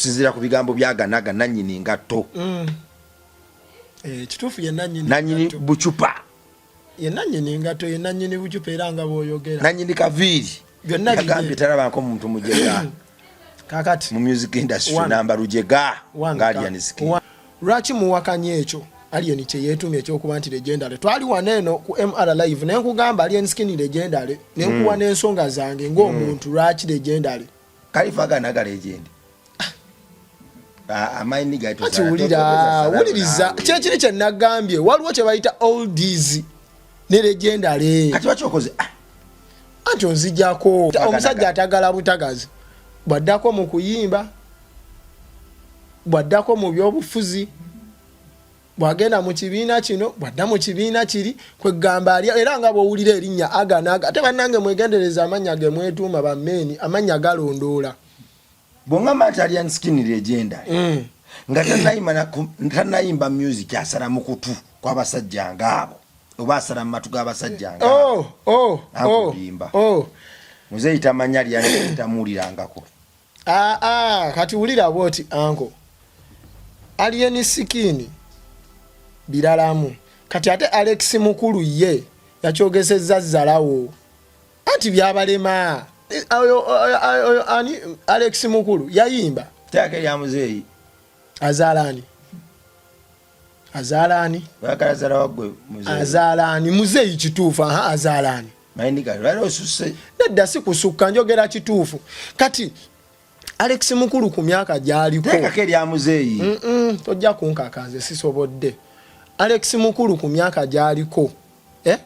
Okusinziira ku bigambo byaganaga nanyini ngatto. Eh, kituufu ye nanyini nanyini ngatto. Bucupa. Ye nanyini ngatto, ye nanyini bucupa, era nga bw'oyogera nanyini kaviiri. Byonna yagambye bibye. Talabanko muntu mujega Kakati mu music industry One. namba lujega One, nga Alien Skin. One. Lwaki muwakanya ekyo Alien kyeyeetumya ekyokuba nti legendary? Twali wano eno ku MR Live nenkugamba Alien Skin legendary, nenkuwa n'ensonga zange ng'omuntu lwaki legendary. Kalifa aganaga legend. Amayini Ati wulira, wuliriza kyekiri kye nagambye, waliwo kye bayita oldies ne legendary. Kati lwaki okoze ah? Anti onzijako Aganaga. Omusajja atagala butagazi, bwaddako mu kuyimba, bwaddako mu byobufuzi, bwagenda mu kibiina kino, bwadda mu kibiina kiri, kwegamba ali era nga bwowulira erinnya Aganaga. Ate bannange mwegendereza amannya ge mwetuuma, bammeeni, amannya galondoola. Bwongamba nti Alien Skin legendary nga tanayimba music, asala mu kutu kw'abasajja ngaabo oba asala mu matu g'abasajja ngaabo. Oh. Akulimba. Oh. Muzeeyi tamanya Alien Skin, tamuwulirangako. Ah, ah, kati wulira bwoti, anko Alien Skin biralamu. Kati ate Alex Mukulu ye yakyogesezza zzalawo, anti byabalema. Eh, oyo ani? Alex Mukulu yayimba. Teeka erya muzeeyi. Azaala ani? Azaala ani? Oyagala zala waggwe muzeeyi. Azaala ani muzeeyi? Kituufu, aha, azaala ani? Mayini gali lwali osusse. Nedda, si kusukka, njogera kituufu. Kati Alex Mukulu ku myaka gy'aliko, teekako erya muzeeyi. Tojja kunkaka, nze sisobodde. Alex Mukulu ku myaka gy'aliko, eh?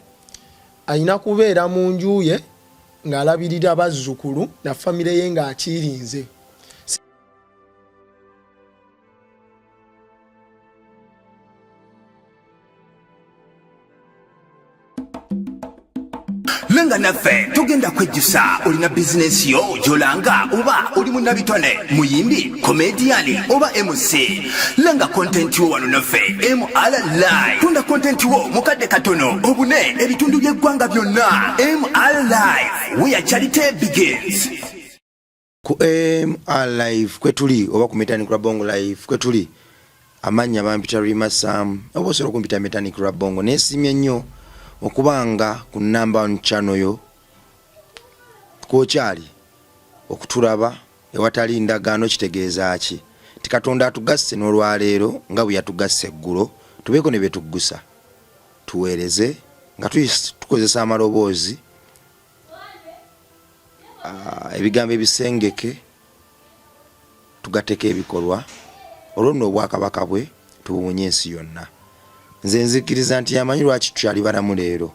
Ayina kubeera mu nju ye ng'alabirira bazzukulu na famire ye ng'akiirinze. Lenga naffe tugenda kwejjusa. Olina bizinensi yo gyolanga, oba oli munnabitone, muyimbi, komediyani oba MC, lenga content wo wano naffe MR Live. Tunda content wo mu kadde katono obune ebitundu by'eggwanga byonna. MR Live, where charity begins. Ku MR Live kwetuli oba ku Metanik Rabongo Live kwetuli. Amannya bampita Rima Sam, oba osobola okumpita Metanik Rabongo. Neesiimye nnyo okubanga ku number one channel yo kwokyali okutulaba ewatali ndagaano. Kitegeeza ki? Nti Katonda atugasse n'olwaleero nga bwe yatugasse eggulo, tubeeko ne betuggusa, tuweereze nga tukozesa amaloboozi, ebigambo ebisengeke tugateko ebikolwa, olwo nno obwakabaka bwe tubuwunye ensi yonna. Nze nzikiriza nti yamanyi lwaki tukyali balamu leero,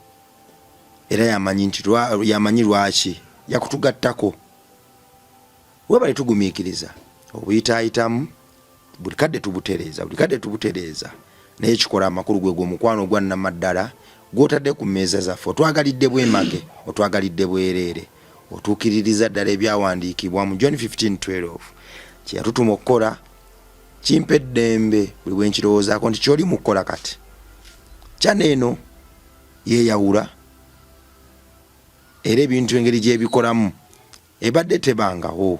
era yamanyi nti yamanyi lwaki yakutugattako. Webale tugumiikiriza obuyitaayitamu, buli kadde tubutereeza, buli kadde tubutereeza, naye kikola amakulu. Gwe gwe omukwano ogwa nnamaddala gw'otadde ku mmeeza zaffe. Otwagalidde bwemage, otwagalidde bwereere, otuukiririza ddala ebyawandiikibwa mu John 15:12 kye yatutuma okukola. Kimpa eddembe buli bwe nkirowoozaako nti kyoli mu kukola kati. Kyana eno yeeyawula, era ebintu engeri gyebikolamu ebadde tebangawo.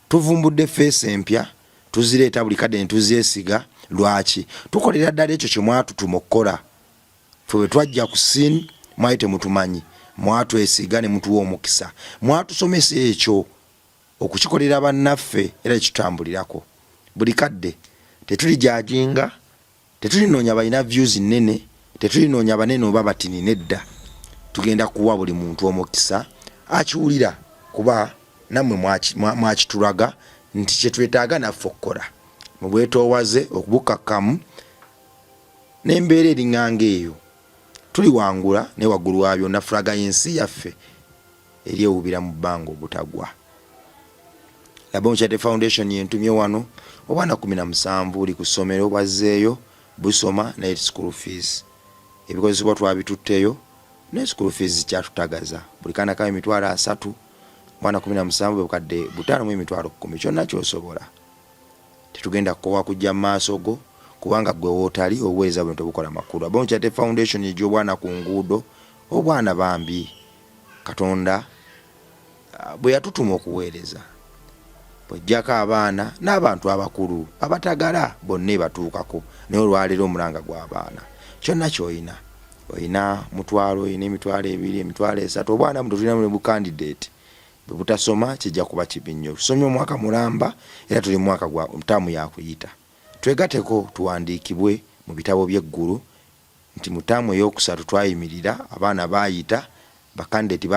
Tuvumbudde face empya, tuzireeta buli kadde ne tuzeesiga. Lwaki? Tukolera ddala ekyo kye mwatutuma okukola. Ffe bwe twajja ku scene mwali temutumanyi, mwatwesiga ne mutuwa omukisa, mwatusomesa ekyo okukikolera bannaffe, era kitutambulirako buli kadde. Tetulijajinga, tetulinoonya balina views nnene, tetulinoonya banene oba batini, nedda. Tugenda kuwa buli muntu omukisa akiwulira, kuba nammwe mwakitulaga nti kyetwetaaga naffe okukola mu bwetoowaze, okubukakkamu n'embeera eriŋŋanga eyo tuliwangula. Naye waggulu wa byonna, fulaga y'ensi yaffe eryewubira mu bbanga obutagwa. Labon Charity Foundation yentumye wano. Obwana 17 buli ku ssomero bwazzeeyo busoma, naye school fees, ebikozesebwa twabitutteyo, naye school fees kyatutagaza. Buli kaana kawe 300,000, mwana 17 bwe bukadde 500 mu 100,000. Kyonna kyosobola, tetugenda kukowa kujja mu maaso go, kubanga gwe wootali obuweereza buno tebukola makulu. Labon Charity Foundation egy'obwana ku nguudo, obwana bambi. Katonda bwe yatutuma okuweereza. Bw'oggyako abaana n'abantu abakulu abatagala bonna ebatuukako naye olwaleero omulanga gw'abaana. Kyonna ky'olina, olina mutwalo, olina 20,000, 30,000, obwana buno tulinamu ne bu candidate bwe butasoma kijja kuba kibi nnyo. Tusomye omwaka mulamba era tuli mu mwaka gwa ttaamu ya kuyita. Twegateko tuwandiikibwe mu bitabo by'eggulu nti mu ttaamu ey'okusatu twayimirira, abaana baayita, bakandideti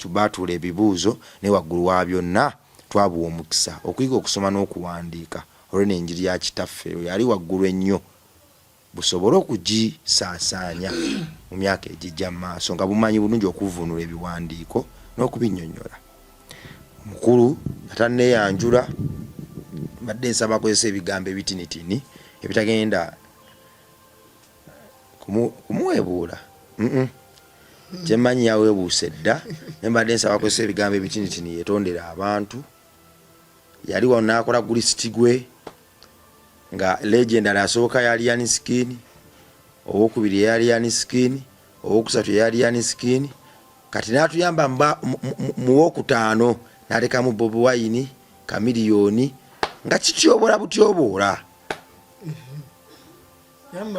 baatuula ebibuuzo naye waggulu wa byonna twabuwa omukisa okuyiga okusoma n'okuwandiika olw'eno enjiri ya Kitaffe oyo ali waggulu ennyo busobole okugisaasaanya mu myaka egijja mu maaso nga bumanyi bulungi okuvvuunula ebiwandiiko n'okubinnyonnyola. Omukulu nga tanneeyanjula mbadde nsaba akozese ebigambo ebitinitini ebitagenda kumuweebuula. Kyemmanyi yaweebuuse dda naye mbadde nsaba akozese ebigambo ebitinitini yeetondere abantu. Yali wano n'akola gulisiti gwe nga legendary asooka ya Alien Skin, owokubiri ya Alien Skin, owokusatu ya Alien Skin, kati n'atuyamba mu wokutaano n'atekamu Bobi Wine, Chameleone, nga kityobola butyoboola.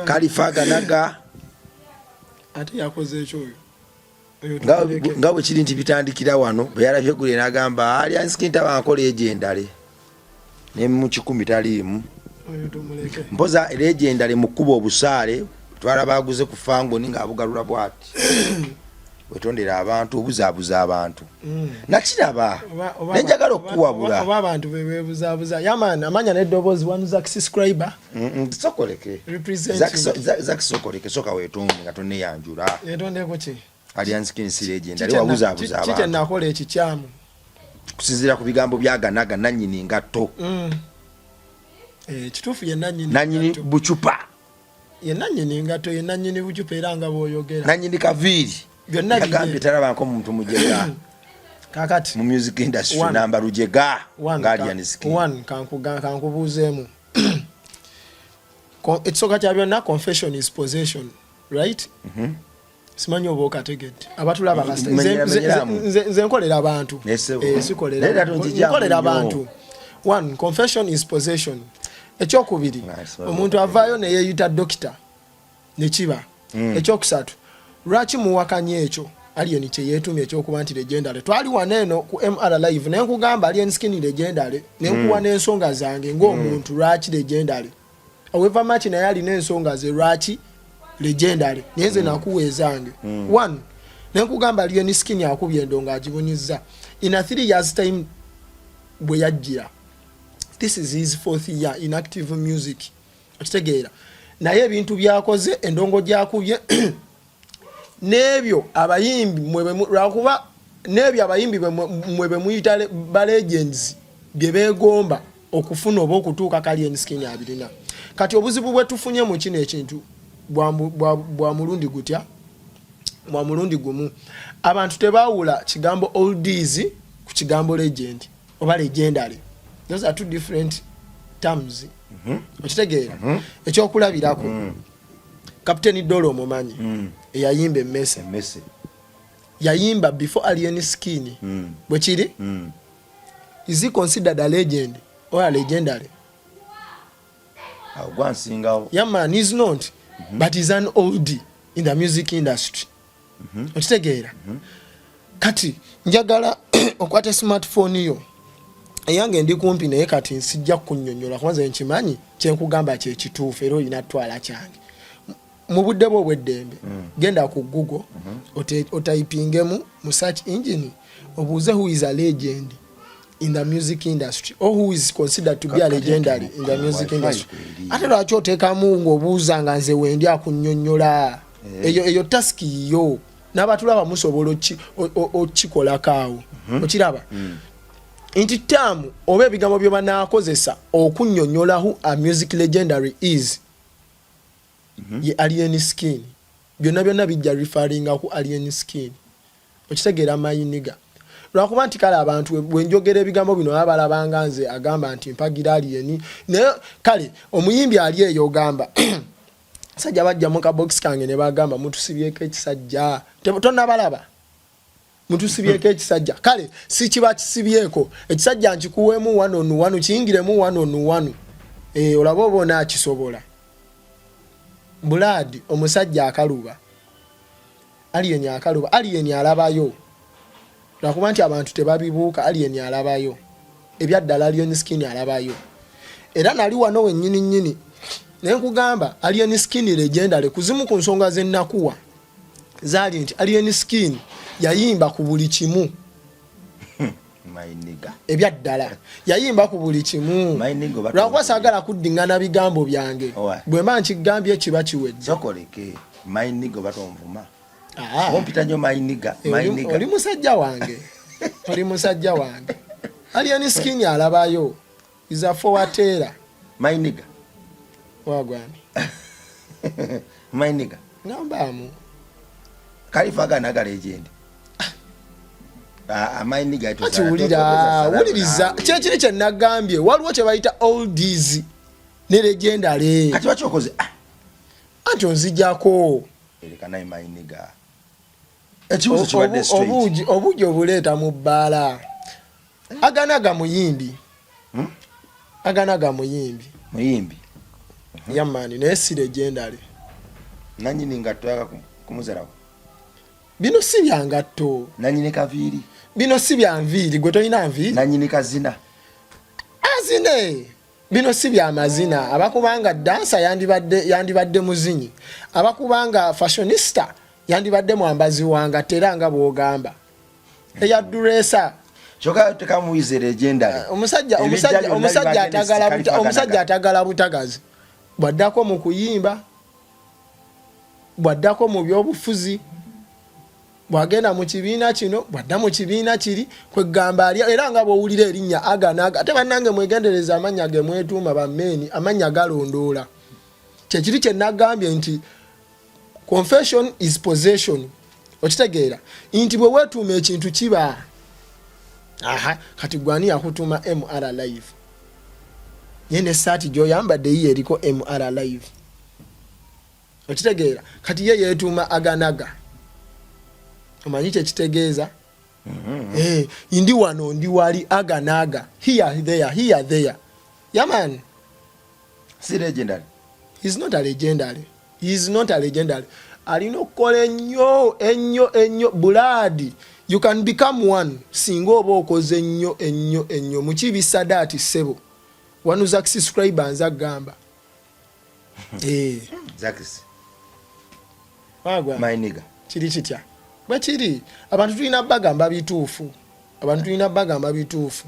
Kalifa Ganaga ate yakoze ekyo oyo nga bwe kiri nti bitandikira wano bwe yalabye gule n'agamba Alien Skin taba nkola egyendale ne mu kikumi taliimu mpoza legendary mu kkuba obusaale twalaba aguze ku fangoni ng'abugalula bwati wetondera abantu obuzaabuza abantu mm. nakiraba nenjagala okukuwabula oba abantu bebebuzabuza yaman amanya n'eddoboozi one zack subscriber sokoleke zack sokoleke soka wetonde nga toneyanjula yetondeko ki Alien Skin si legend ali wabuzabuza abantu. Kiki nakola ekikyamu? Kusinziira ku bigambo bya Ganaga nannyini ngatto. Eh, kituufu ye nannyini nannyini bucupa. Ye nannyini ngatto, ye nannyini bucupa era nga bw'oyogera. Nannyini kaviiri. Byonna yagambye talabanko muntu mujega. Kakati mu music industry namba lujega nga Alien Skin. One kankubuuzeemu. Ekisooka kya byonna confession is possession, right? Simanyi oba okategedde abatulaba kasita nze nkolera abantu eh, sikolera bantu. One, confession is possession. Ekyokubiri, omuntu avaayo neyeyita dokita nekiba. Ekyokusatu, lwaki muwakanya ekyo Alien kyeyetumye ekyokuba nti legendary? Twali wano eno ku MR Live nenkugamba Alien Skin legendary, nenkuwa n'ensonga zange ng'omuntu lwaki legendary. However much naye alina ensonga ze lwaki legendary, naye nze nakuwa ezange. One, nenkugamba Alien Skin akubye endongo agibunyiza in a 3 years time bwe yajjira. This is his fourth year in active music, okitegeera? Naye ebintu byakoze, endongo gyakubye n'ebyo abayimbi lwakuba n'ebyo abayimbi mwe bemuyita ba legends bye beegomba okufuna oba okutuuka, Alien Skin abirina. Kati obuzibu bwe tufunye mu kino ekintu bwa mulundi gutya? Bwa mulundi gumu. Abantu tebaawula kigambo oldies ku kigambo legend oba legendary. Those are two different terms. Okitegeera? Ekyokulabirako, Captain Dolo omumanyi, eyayimba emmese? Emmese. Yayimba before Alien Skin. Bwe kiri? Is he considered a legend or a legendary? Awo gwansingawo. Yeah man, he's not. But he's an oldie in the music industry. Okitegeera? Kati njagala okwate smartphone yo, eyange ndi kumpi naye kati nsijja kukunnyonnyola kuba nze nkimanyi kyenkugamba kyekituufu era olina twala kyange mu budde bwo obw'eddembe. Genda ku Google, otayipingemu mu search engine, obuuze who is a legend in the music industry or who is considered to be a legendary in the music industry. Ate lwaki oteekamu ng'obuuza nga nze wendi akunnyonnyola? Eyo task yo n'abatulaba musobola okikolako awo. Okiraba nti term oba ebigambo bye banaakozesa okunnyonnyola who a music legendary is ye Alien Skin, byonna byonna bijja referringa ku Alien Skin. Okitegeera mayiniga? Lwakuba nti kale abantu bwenjogera ebigambo bino baba balabanga nze agamba nti mpagira Alien, naye kale omuyimbi ali eyo ogamba sajja bajja mu kabokisi kange ne bagamba mutusibyeko ekisajja. Tonnabalaba. Mutusibyeko ekisajja, kale si kiba kisibyeko ekisajja, nkikuweemu wano nuwanu, kiyingiremu wano nuwanu. Eh, olaba oba onaakisobola. Bulaadi omusajja akaluba, Alien akaluba, Alien alabayo, lwakuba nti abantu tebabibuuka. Alien alabayo ebyaddala, Alien Skin alabayo. Era nali wano wennyini nnyini naye nkugamba Alien Skin legendary. Kuzimu ku nsonga zennakuwa zaali nti Alien Skin yayimba ku buli kimu. My nigga. Ebyaddala yayimba ku buli kimu. My nigga, oba lwakuba saagala kuddingana bigambo byange. Owa. Bwe mba nkigambye kiba kiwedde. Sokoleke, my nigga, oba tonvuma. Ah. Ompita nnyo my nigga. Eh, My nigga. Oli musajja wange, oli musajja wange. Alien Skin alabayo, is a forward. My nigga. Wagwani? My nigga. Ngambaamu. Kalifa aganaga legend. Ah, my nigga. Ati wulira, wuliriza, kyekiri kye nagambye, waliwo kye bayita oldies ne legendary. Kati lwaki okoze, ah? Anti onzijako. Ereka naye, my nigga. Ekibuuzo kibadde straight. Obuugi obuleeta mu bbaala. Aganaga muyimbi. Aganaga muyimbi. Muyimbi. Yamani, naye si legendary. Nanyini ngatto yaka kumuzalawo. Bino si bya ngatto. Nanyini kaviiri. Bino si bya nviiri, gwe tolina nviiri. Nanyini kazina. Azine. Bino si bya mazina. Abakubanga dansa yandibadde muzinyi, abakubanga fashionista yandibadde mwambazi wa ngatto, era nga bw'ogamba eya duresa. Kyokka tekamuwize legendary. Omusajja Ebijja byonna omusajja bibagende atagala Khalifa omusajja Ganaga. atagala butagazi, bw'addako mu kuyimba, bw'addako mu byobufuzi, bw'agenda mu kibiina kino, bw'adda mu kibiina kiri, kwegamba ali era nga bw'owulira erinnya Aganaga. Ate bannange, mwegendereza amannya ge mwetuuma bammeeni, amannya galondoola. Kyekiri kye nagambye nti confession is possession. Okitegeera nti bwe weetuuma ekintu kiba aha. Kati gwani yakutuuma MR Live? Naye nesaati gyoyambadde yiyo eriko MR Live. Okitegeera? Kati ye yeetuuma Aganaga, omanyi kyekitegeeza? Eh, ndi wano, ndi wali, aganaga here, there, here, there, yaman. Si legendary. He's not a legendary, he is not a legendary. Alina okukola ennyo ennyo ennyo. Blood, you can become one singa oba okoze ennyo ennyo ennyo. Mukibi Sadaati ssebo wano Zax scribe nze agamba. Eh. Zax. Wagwa. My nigga. Kiri kitya? Bwe kiri, abantu tulina bagamba bituufu, abantu tulina bagamba bituufu,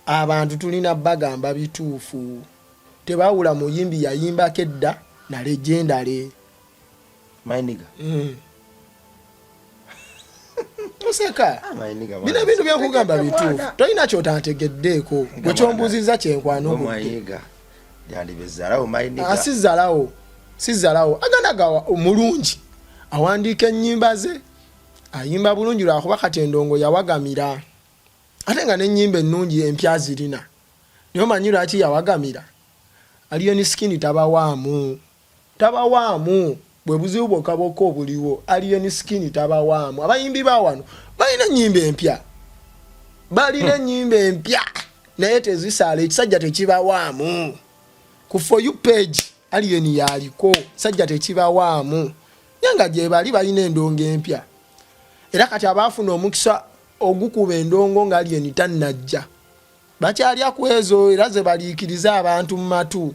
abantu tulina bagamba bituufu. Tebawula muyimbi yayimbako edda na legendary. My nigga. Oseka. Ah, my nigga. Bino ebintu byenkugamba bituufu, tolina kyotantegeddeeko. Gwe kyombuuziza kyenkwanugudde. Mwayiga. Yandibezalawo, my nigga. Ah, sizalawo, sizalawo. Aganaga mulungi, awandiika ennyimba ze, ayimba bulungi, lwakuba kati endongo yawagamira, ate nga n'ennyimba ennungi empya zirina. Naye omanyi lwaki yawagamira? Alien Skin tabawaamu, tabawaamu. Bwe buzibu bwokka bwokka obuliwo. Alien Skin tabawaamu. Abayimbi ba wano balina ennyimba empya, balina ennyimba empya, naye tezisaala. Ekisajja tekibawaamu. Ku For You page Alien yaliko, sajja tekibawaamu, naye nga gyebali balina endongo empya. Era kati abaafuna omukisa ogukuba endongo nga Alien tannajja bakyalya ku ezo, era ze baliikiriza abantu mu matu.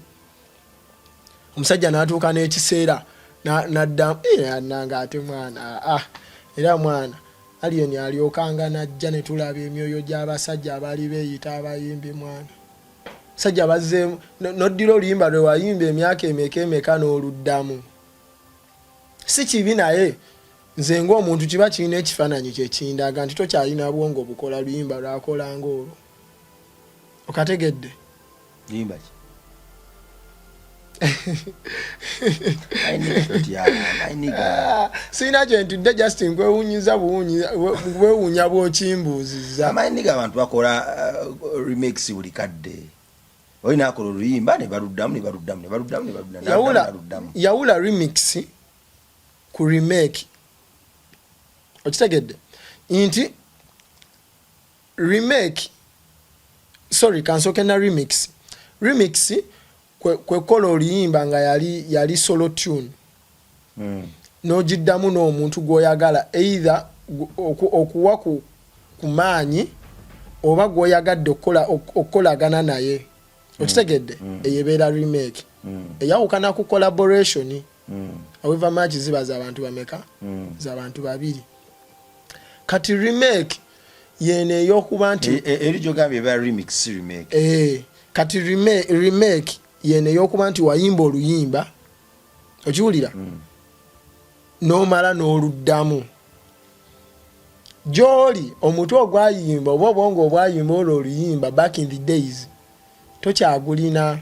Omusajja n'atuuka n'ekiseera n'addamu, "Eh, nanga ate mwana, ah, era mwana Alien alyokanga najja ne tulaba emyoyo gy'abasajja abaali beeyita abayimbi. Mwana sajja bazzeemu n'oddira oluyimba lwe wayimba emyaka emeka emeka n'oluddamu. Si kibi, naye nze ng'omuntu kiba kirina ekifaananyi kyekindaga nti tokyalina bwongo bukola luyimba lwakolanga olwo. Okategedde? Luyimba ki? My nigga, totya, my nigga. Ah, sirina kyentudde, just nkwewunyiza bwewuunya bw'okimbuuzizza. My nigga, abantu bakola remix buli kadde. Olina akola oluyimba ne baluddamu, ne baluddamu, ne baluddamu, ne baluddamu, Yawula, n'aluddamu. Yawula remix ku remake. Okitegedde? Nti remake, sorry, kansoke na remix. Remix kwekola oluyimba nga yali solo tune, n'ogiddamu n'omuntu gw'oyagala, either okuwa ku maanyi oba gw'oyagadde okukolagana naye. Okitegedde? Eyo ebeera remake. Eyawukana ku collaboration. However much ziba z'abantu bameka, z'abantu babiri. Kati remake yeno ey'okuba nti Eri gyogambye eba remix, si remake. Kati remake yeno ey'okuba nti wayimba oluyimba, okiwulira, n'omala n'oluddamu gy'oli omutwe ogwayimba oba obwongo obwayimba olwo oluyimba back in the days tokyagulina.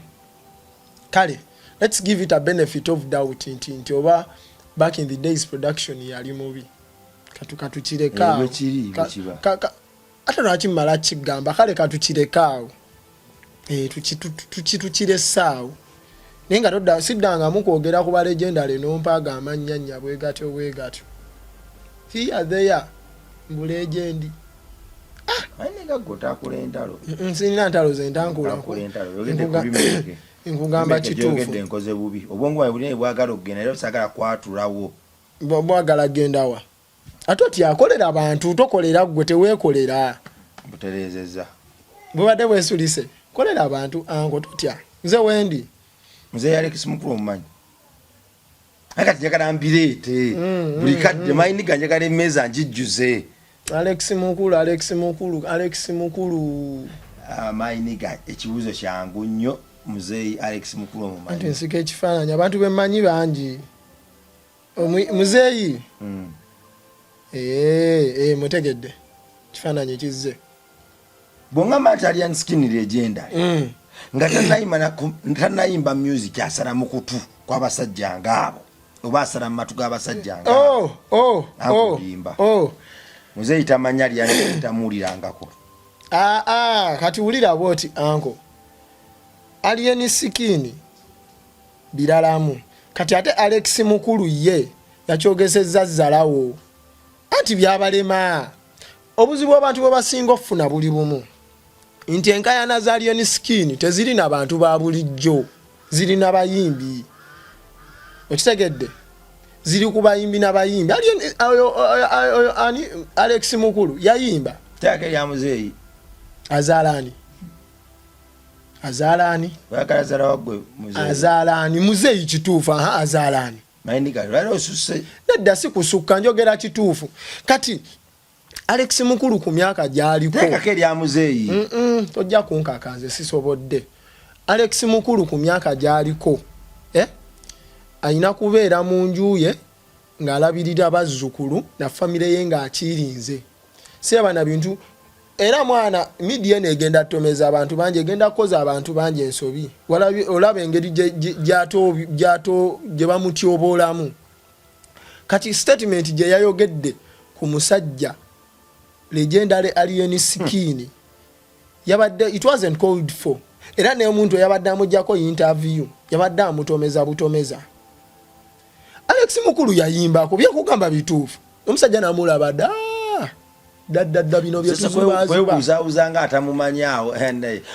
Kale let's give it a benefit of doubt nti oba back in the days production yali mubi, katukireke Eh, bwe kiba. Ate lwaki mmala kigamba? Kale katukireke awo. Eh, tukirese awo, naye nga todda siddangamu kwogera ku ba legendary nompaaga amannyanya bwe gatyo bwe gatyo here there mbu legend. Naye gwe otakula entalo. Sirina ntalo ze ntankula. Otakula entalo. Oyogedde ku remake. Nkugamba Remake kituufu. Gy'oyogedde nkoze bubi. Obwongo bwange bulina bwagala okugenda, era saagala kwatulawo. Bwagala gendawa? Ate oti akolera bantu, tokolera ggwe, teweekolera. Butereezezza. Bubadde bwesulise. Kolera abantu, anko totya, nze wendi. Muzeeyi Alex Mukulu omumanyi? Naye kati njagala mbireete buli kadde mayiniga, njagala emmeeza ngijjuze. Alex Mukulu, Alex Mukulu, Alex Mukulu. Ah, mayiniga, ekibuuzo kyangu nnyo. Muzeeyi Alex Mukulu Anti omumanyi? Nsika ekifaananyi, abantu bemmanyi bangi. Muzeeyi. Eh, mutegedde, kifaananyi kizze. Bw'oŋŋamba nti Alien Skin legendary nga tannayimba music, asala mu kutu kw'abasajja ngaabo oba asala mu matu g'abasajja ngaabo. Oh. Akulimba. Oh. Muzeeyi tamanya Alien Skin, tamuwulirangako. Ah, ah, kati wulira bwoti, anko Alien Skin biralamu. Kati ate Alex Mukulu ye yakyogesezza zzalawo, anti byabalema. Obuzibu abantu bwe basinga okufuna buli bumu, nti enkayana za Alien Skin tezirina bantu ba bulijjo, zirina bayimbi. Okitegedde? Ziri ku bayimbi na bayimbi. Oyo ani, Alex Mukulu yayimba. Teeka erya muzeeyi. Azaala ani? Azaala ani? Oyagala zala waggwe muzeeyi. Azaala ani muzeeyi? Kituufu. Aha, azaala ani? Mayiniga, lwali osusse. Nedda, si kusukka, njogera kituufu. Kati Alex Mukulu ku myaka gy'aliko, Teekako erya muzeeyi. Tojja kunkaka, nze sisobodde. Alex Mukulu ku myaka gy'aliko, eh? Alina kubeera mu nju ye ng'alabirira bazzukulu na famire ye ng'akiirinze, siraba na bintu. Era mwana, media eno egenda tomeza abantu bangi, egenda kukoza abantu bangi ensobi. Olaba engeri gye bamutyoboolamu. Kati statement gye yayogedde ku musajja legendary Alien Skin yabadde, it wasn't called for. Era n'omuntu eyabadde amugjako interview yabadde amutomeza butomeza. Alex Mukulu yayimbako, byekugamba bituufu, omusajja namulaba dda ddaddadda bino byetuzubazuba. Kwebuuzaabuuza nga atamumanyi awo.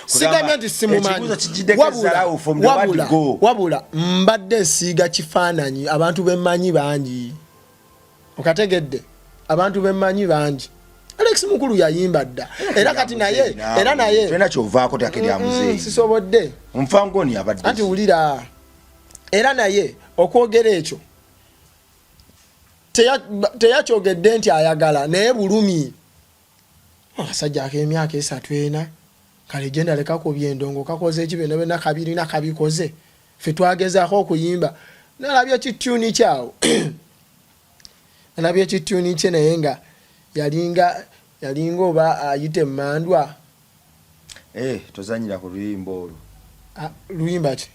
Sigambye nti simumanyi. Ekibuuzo kijiddeko ezzalawo from the word go. Wabula mbadde nsiiga kifaananyi. Abantu bemmanyi bangi, okategedde? Abantu bemmanyi bangi. Alex Mukulu yayimba dda, era kati naye, era naye Tolina kyovaako, teeka erya muzeeyi. Sisobodde. Nfangoni abadde Anti wulira, era naye okwogera ekyo teyakyogedde nti ayagala, naye bulumi. Akasajja ak'emyaka 3, 4 kale genda lekakubya endongo, kakoze eki, byonna byonna kabirina, kabikoze. Ffe twagezaako okuyimba, nalabye kityuni kyawo, nalabye ekityuni kye, naye nga yalinga oba ayita emmandwa. Eh, tozanyira ku luyimba olwo. Ah, luyimba ki?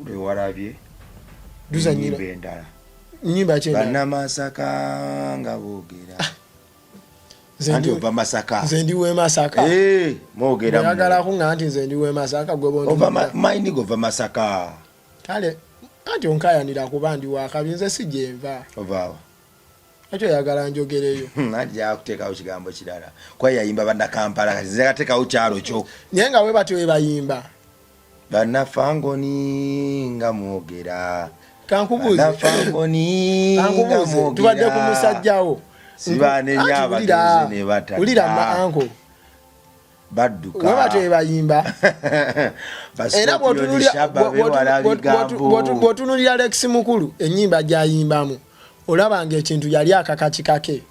Lwewalabye. Luzanyira. Ennyimba endala. Nyimba ki endala? Bannamasaka nga boogera. Nze Anti ova Masaka. Nze ndi w'e Masaka. Eh, mwogera mmwe. Oyagala kuŋŋa nti nze ndi w'e Masaka, gwe Ova mayini gova Masaka. Kale anti onkayanira kuba ndi wakabi, nze si gyenva. Ovaawa? Lwaki oyagala njogereyo? Anti njagala kuteekawo kigambo kirala kuba yayimba bannakampala, kati nze kateekawo kyalo kyo. Naye nga bwe batyo bwe bayimba. Bannafangoni nga mwogera. Kankubuuze. Bannafangoni nga Kankubuuze. mwogera. Tubadde ku musajja wo. Sibanenya Anti abagenzi wulira, ne batadda. Wulira ma anko. Badduka. We batyo bwe bayimba. Era bw'otunuulira Alex Mukulu ennyimba gy'ayimbamu olaba ng'ekintu yali akakakikake.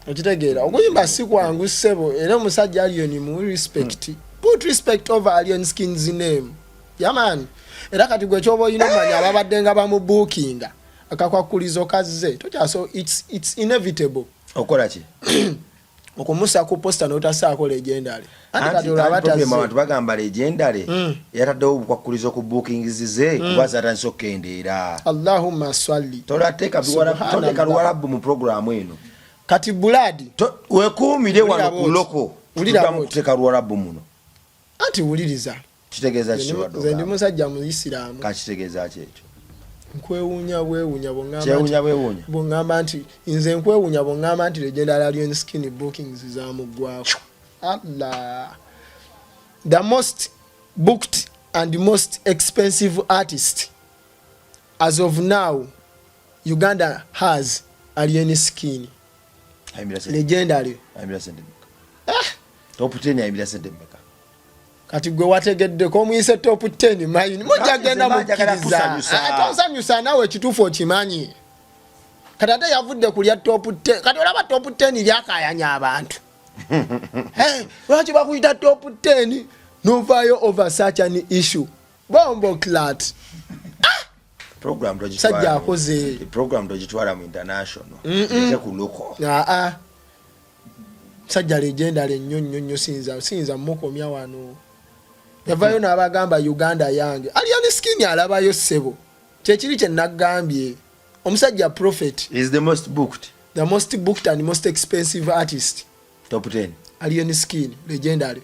Okitegeera, okuyimba si kwangu ssebo, era omusajja Alien mu respect, put respect over Alien Skin's name, yaman. Era kati gwe kyoba olina omanya ababadde nga bamubuukinga akakwakkulizo kazze tokyaso, it's inevitable. Okola ki? Okumusa ku posta n'otasaako legendary. Anti kati olwo aba tazze. Abantu bagamba legendary yataddewo obukwakkulizo ku bookings ze kuba zatandise okukendeera. Allahumma swalli. Tolateeka toleka luwalabu mu programu eno. Kati Buladi. Wekuumire wano ku loko. Tuddamu kuteeka luwalabu muno. Anti wuliriza. Kitegeeza ki kyobadde Nze ndi musajja Muyisiraamu. Kakitegeeza ki ekyo? Nkwewuunya bwewuunya Kyewuunya bwewuunya. bw'oŋŋamba nti nze nkwewuunya bw'oŋŋamba nti legendary Alien Skin bookings zamuggwako. Allah. The most booked and most expensive artist as of now Uganda has Alien Skin. Legendary. Ayimbira sente mmeka? Top 10 ayimbira sente mmeka? Kati gwe wategeddeko omuyise top 10 mayini mujja genda mukkiriza. Tonsanyusa naawe, ekituufu okimanyi. Kati ate yavudde kulya top 10, kati olaba top 10 lyakayanya abantu. Lwaki bakuyita top 10 novaayo over such an issue? Bombo clat. Program Sajja akoze. Program togitwala mu international. Ete ku local. Aa, sajja legendary nnyo nnyo nnyo, siyinza mukomya wano. Yavayo n'abagamba Uganda yange. Alien Skin alabayo ssebo, kyekiri kye naggambye, omusajja prophet. Is the most booked. The most booked and most expensive artist. Top 10. Alien Skin legendary.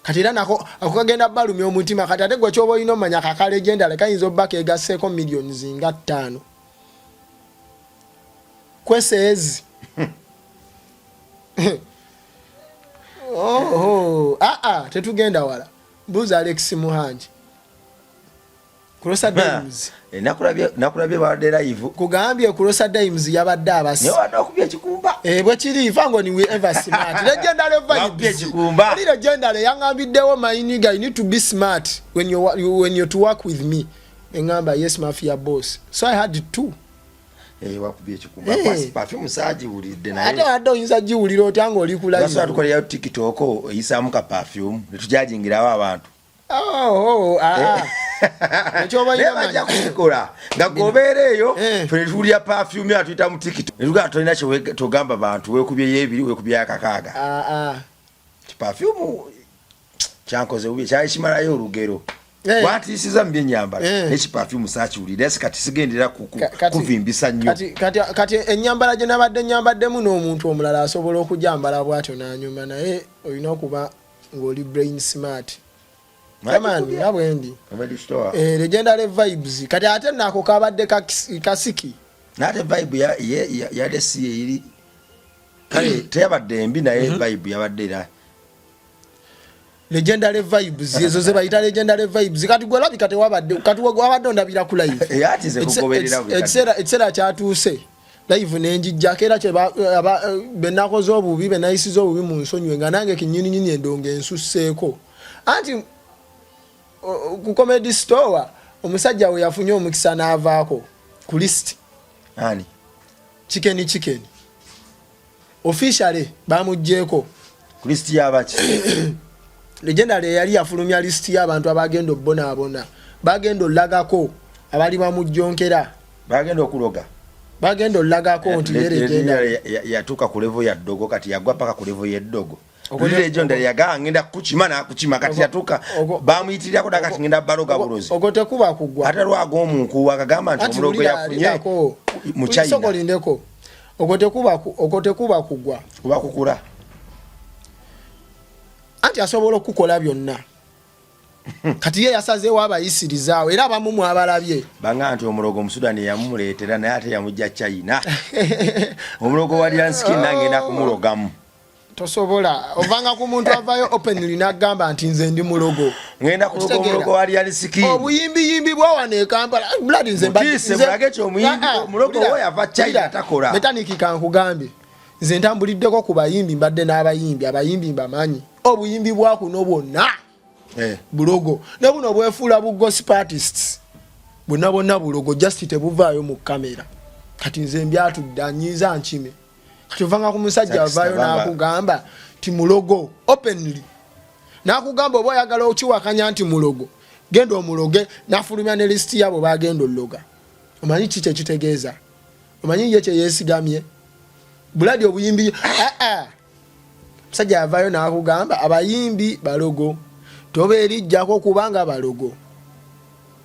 Kati era nako ako kagenda balumya omutima. Kati ate gwe kyoba olina omanya kaka legendary kayinza obba kegasseeko millions nga 5 kweseezi. Oh, aa, tetugenda wala, buuza Alex Muhangi Kulosa Dimes. Eh, nakulabye badde live. Kugambye Kulosa Dimes yabadde abasi. Naye wadde okubya ekikumba. Eh, bwe kiri fango ni we ever smart. Legendary Wakubye vibes. ekikumba. Oli legendary yangambiddewo, my nigga, you need to be smart when you to work with me. Engamba yes, mafia boss. So I had two. Eh, wakubye ekikumba. Eh. Kwasi perfume saagiwulidde Ate naye. wadde oyinza giwulira otya ng'oli ku Lwaki live? tukolerayo TikTok eyisaamu ka perfume ne tujajingirawo abantu? Oh, ah. Ekyoba Naye olina bajja manya. kukikola nga gobeera eyo. Eh. Fe netuwulira perfume atuyita mu TikTok netugaa tolina kyetogamba bantu, weekubyeyo ebiri, weekubyeyo akakaaga. Ah, ah. Perfume kyankoze bubi, kyali kimalayo olugero. Eh. Watiisiza mu byenyambala. Eh. Nekiperfume saakiwulira si kati sigendera kuvimbisa nnyo. Kati ennyambala gye nabadde nyambaddemu n'omuntu omulala asobola okujambala bw'atyo n'anyuma, naye olina okuba ng'oli brain smart. Come on, nga bwendi. Comedy store. Eh, legendary vibes. Kati ate nako kabadde kasiki. N'ate vibe yadde si eri kale, teyabadde mbi naye vibe yabadde era. Legendary vibes ezo ze bayita legendary vibes. Kati gwe olabika tewabadde, kati wabadde ondabira ku live. Eh, ati nze kugoberera buli kadde. Ekiseera kyatuuse live nenjijjako era benakoze obubi, benayisiza obubi mu nsonyiwe, nga nange kinyininyini endongo ensusseeko. Anti ku Comedy Store omusajja we yafunye omukisa n'avaako ku list. Ani? Chicken Chicken officially bamugjeeko. Ku list yabaki? Legendary yali yafulumya lisiti y'abantu abagenda obbonaabona, bagenda olagako abali bamujjonkera. Bagenda okuloga. Bagenda olagako nti ye legendary. Yatuuka ku level ya ddogo, kati yagwa paka ku level y'eddogo. Legendary yagaa ngenda kukima n'akukima, kati yatuuka bamuyitirirako dda, kati ngenda baloga bulozi. Ogwo tekuba kugwa. Ate lwaga omunkuwa akagamba nti Anti omulogo wulira, yafunye lindako. mu China. Soko lindeko, ogwo tekuba kugwa. Kuba kukula. Anti asobola okukola byonna. Kati ye yasazeewo abayisirizaawo, era abamu mwabalabye. Banga nti omulogo omusudani yamumuleetera, naye ate yamujja China. Omulogo wa Alien Skin nangenda kumulogamu. Tosobola ovanga ku muntu avayo openly n'agamba nti nze ndi mulogo. Ngenda kuloga omulogo wa Alien Skin. Obuyimbiyimbi bwa wano e Kampala, blood, nze Mutiise, mulage ki omuyimbi. Ah, ah, omulogo wulira, we yava China. Wulira, Takola. Metaniki, kankugambye, nze ntambuliddeko ku bayimbi, mbadde n'abayimbi, abayimbi mbamanyi. Obuyimbi bwa kuno bwonna bulogo, ne buno bwefuula bu gospel artists, bwonna bwonna bulogo, just tebuvaayo mu kamera. Kati nze mbyatudde, anyiiza nkime. Kati ovanga ku musajja avaayo n'akugamba ti mulogo openly, n'akugamba oba oyagala okiwakanya nti mulogo, genda omuloge, n'afulumya ne lisiti yabo bagenda ologa. Omanyi ki kyekitegeeza? Omanyi ye kyeyesigamye buladi obuyimbi? Ah, ah. Musajja yavaayo n'akugamba abayimbi balogo, tobeerijjako kubanga balogo.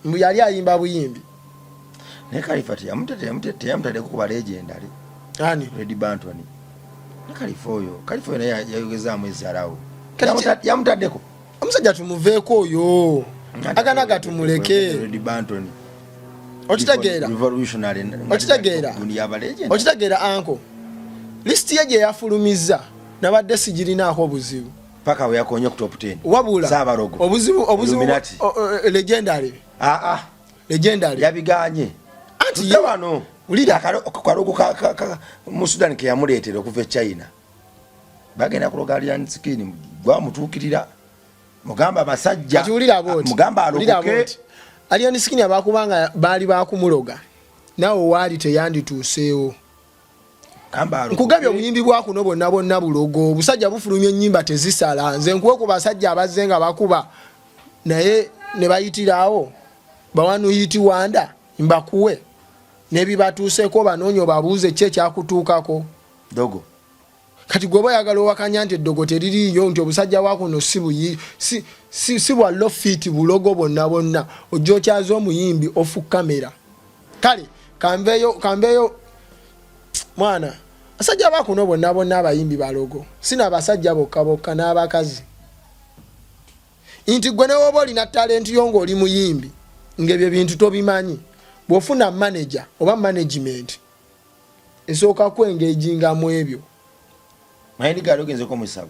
Mbu yali ayimba buyimbi. Naye Kalifa teyamutaddeko kuba legendary. Ani? Red Banton ne Kalifa oyo. Kalifa oyo naye yayogezaamu ezzalawo. Kati Yamutaddeko. Omusajja tumuveeko oyo, aganaga tumuleke. Red Banton. Okitegeera? Revolutionary. Okitegeera? Gundi yaba legend. Okitegeera, anko lisiti ye gye yafulumizza nabadde sigirinaako obuzibu. Paka we yakonye ku top 10. Wabula Saabalogo. obuzibu Illuminati. Legendary. Ah ah. Legendary. Yabiganye. Anti Tudde wano. Wulira. Kalogo mu Sudan ke yamuleetera okuva e China, bagenda kuloga Alien Skin, gwamutuukirira. Mugamba abasajja. Kati wulira bwoti. Mugamba Wulira alokoke. bwoti. Alien Skin abakubanga baali bakumuloga, naawe waali teyandituuseewo. Gamba alokoke. Nkugambye, obuyimbi bwa kuno bwonna bwonna bulogo. Obusajja bufulumya ennyimba tezisala. Nze nkuwe ku basajja abazze nga bakuba naye ne bayitiraawo, bawanuhiti wanda, mbakuwe n'ebibatuuseeko, banoonya obabuuze ki ekyakutuukako. Dogo. Kati gwe oba oyagala owakanya nti eddogo teririiyo, nti obusajja bwa kuno si buyi si bwa low fit, bulogo bwonna bwonna, ojja okyaza omuyimbi off kamera. Kale kanveeyo, kanveeyo mwana. Abasajja ba kuno bonna bonna abayimbi balogo, si nabasajja bokka bokka, n'abakazi. Nti gwe newoba olina talenti yo ng'oli muyimbi, ng'ebyo bintu tobimanyi, bw'ofuna manager oba management esooka kwengeginga mu ebyo. Mayiniga, ali ogenzeko musabo?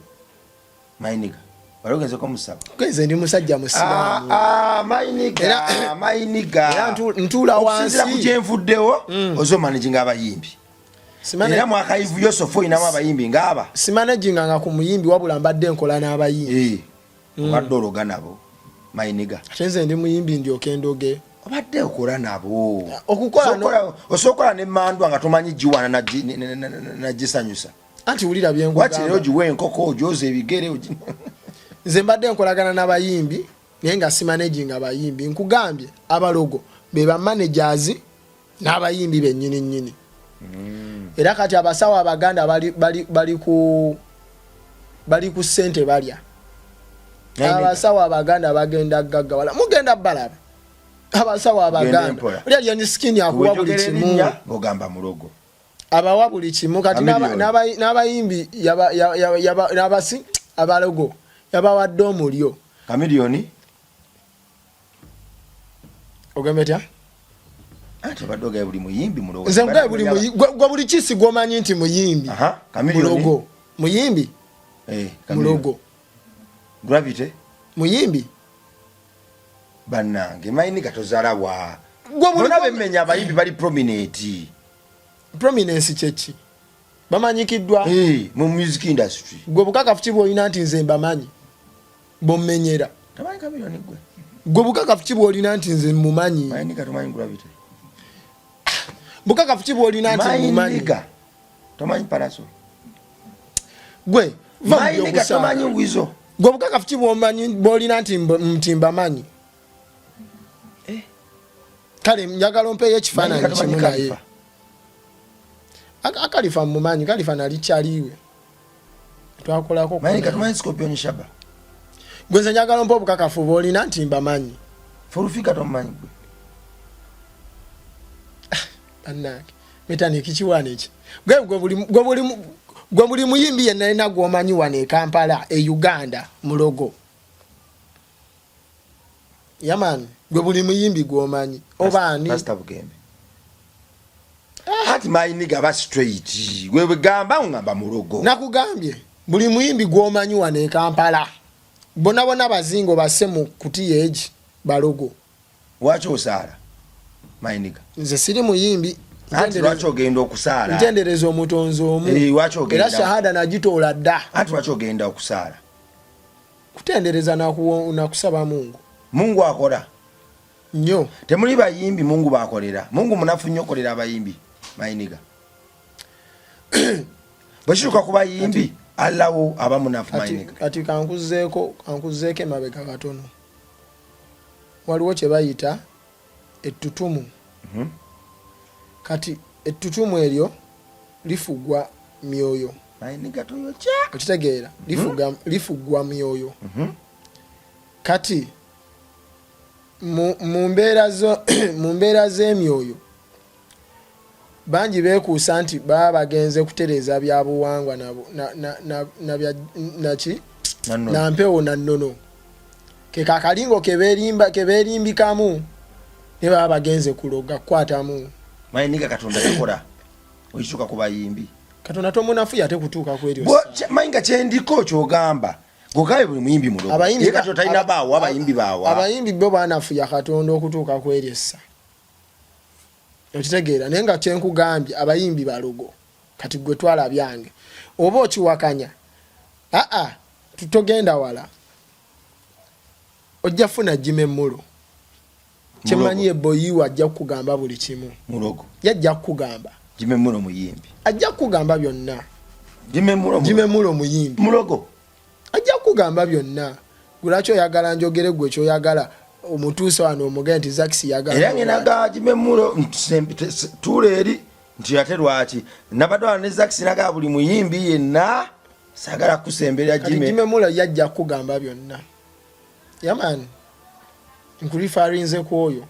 Mayiniga, wali ogenzeko musabo? Nze ndi musajja musiraamu. Ah, ah, Mayiniga. Mayiniga. Era ntuula Okusinziira ku wansi. Kyenvuddewo, ozo managinga abayimbi. Era mwakayivu Yosofu olinamu abayimbi ngaaba. Simanaginganga ku muyimbi, wabula mbadde nkola n'abayimbi. Eh, obadde ologa nabo, Mayiniga? Ate nze ndi muyimbi, ndyoke ndoge? Obadde okola nabo? Okukola Osobola nemandwa nga tomanyi giwana nagisanyusa? Anti wulira Wakiri byenkugamba. Ogiwa enkoko, ogyoza ebigere, Nze mbadde nkolagana n'abayimbi naye nga simanaginga bayimbi. Nkugambye, abalogo be ba managers n'abayimbi bennyini nnyini. Era kati abasawo abaganda bali ku ssente balya. Abasawo abaganda bagenda gaggawala, mugenda balaba abasawo abaganda. Empola. Oli Alien Skin akuwa buli Wejogera kimu. erinnya ng'ogamba mulogo. Abawa buli kimu. Kati Chameleone. n'abayimbi n'abasi abalogo yabawadde omulyo. Chameleone. Ogambye tya? Ate obadde ogaye buli muyimbi mulogo. Nze nkugaye buli gwe buli kisi gwomanyi nti muyimbi Aha, Chameleone. mulogo. Muyimbi Eh, Chameleone. mulogo. Gravity. Muyimbi. Bannange, Mayiniga, tozalawa. Gwe Bonna bemmenya abayimbi bali prominent. Prominence kyeki? Bamanyikiddwa? Eh, mu music industry. Gwe bukakafu ki bwolina nti nze mbamanyi bommenyera? Tamanyi Chameleone gwe? Gwe bukakafu ki bwolina nti nze mumanyi? Mayiniga, tomanyi Gravity? Bukakafu ki bwolina nti mumanyi? Mayiniga, tomanyi Pallaso? Gwe va mu Mayiniga, byokusaaga. tomanyi Wizo? Gwe bukakafu ki bwomanyi bwolina nti mbamanyi? Eh. Kale njagala ompeeyo ekifaananyi Mayiniga, tomanyi kimu naye. Khalifa? Akalifa mumanyi, Kalifa nali kyaliwe twakolako. Mayiniga, tomanyi Scorpion Shaba? Gwe nze njagala ompa obukakafu bwolina nti mbamanyi. Full Figure tomumanyi gwe? Bannange, metaniki kiwaana eki? Gwe buli muyimbi yenna yena gwomanyi wano e Kampala, e Uganda, mulogo. Yaman, gwe buli muyimbi gwomanyi oba ani? Pastor Bugembe. Anti my nigga ba straight. Wewe gamba ngamba mulogo. Nakugambye buli muyimbi gwomanyi wano e Kampala. Bona bona bazingo basse mu kutiya egi balogo. Lwaki osaala my nigga? Nze siri muyimbi. Anti lwaki ogenda okusaala? Ntendereza omutonzi omu. Eh, lwaki ogenda? Era shahada nagitoola dda. Anti lwaki ogenda okusaala? Kutendereza nakusaba Mungu. Mungu akola nnyo. Temuli bayimbi Mungu bakolera. Mungu munafu nnyo okolera abayimbi my nigga. Bwekituuka ku bayimbi allawo aba munafu my nigga. Kati kankuzeeko emabega katono. Waliwo kye bayita ettutumu. Kati ettutumu eryo lifugwa myoyo. Okitegeera? Lifugwa myoyo. Kati mu mbeera z'emyoyo bangi beekuusa nti baba bagenze kutereeza bya buwangwa naki na mpewo na nnono. Ke kakalingo ke beerimbikamu ne baba bagenze kuloga kukwatamu. Mayiniga Katonda yakola okituuka ku bayimbi. Katonda tomunafuya ate kutuuka ku eryo. Mayinga kyendiko kyogamba gogabe buli muyimbi mulogo. Ye Katonda talina baawo abayimbi baawa. Abayimbi bo banafuya Katonda okutuuka ku eryo essa. Okitegeera? Naye nga kyenkugambye abayimbi balogo. Kati gwe twala byange. Oba okiwakanya. Aa togenda wala. Ojja funa Jimmy Mulo. Kyemanyi ye boyiwa ajja kukugamba buli kimu. Mulogo. Yajja kukugamba. Jimmy Mulo muyimbi. Ajja kukugamba byonna. Jimmy Mulo. Jimmy Mulo muyimbi. Mulogo. Ajja kukugamba byonna. Gwe oyagala njogere gwe kyoyagala omutuuse wano omugende nti Zax yagala. Era ngena ga Jimmy Mulo tuula eri nti ate lwaki nabadde wano ne Zax naga buli muyimbi yenna sagala kusemberera Jimmy. Jimmy Mulo yajja kukugamba byonna. Yaman nkulifarinze ku oyo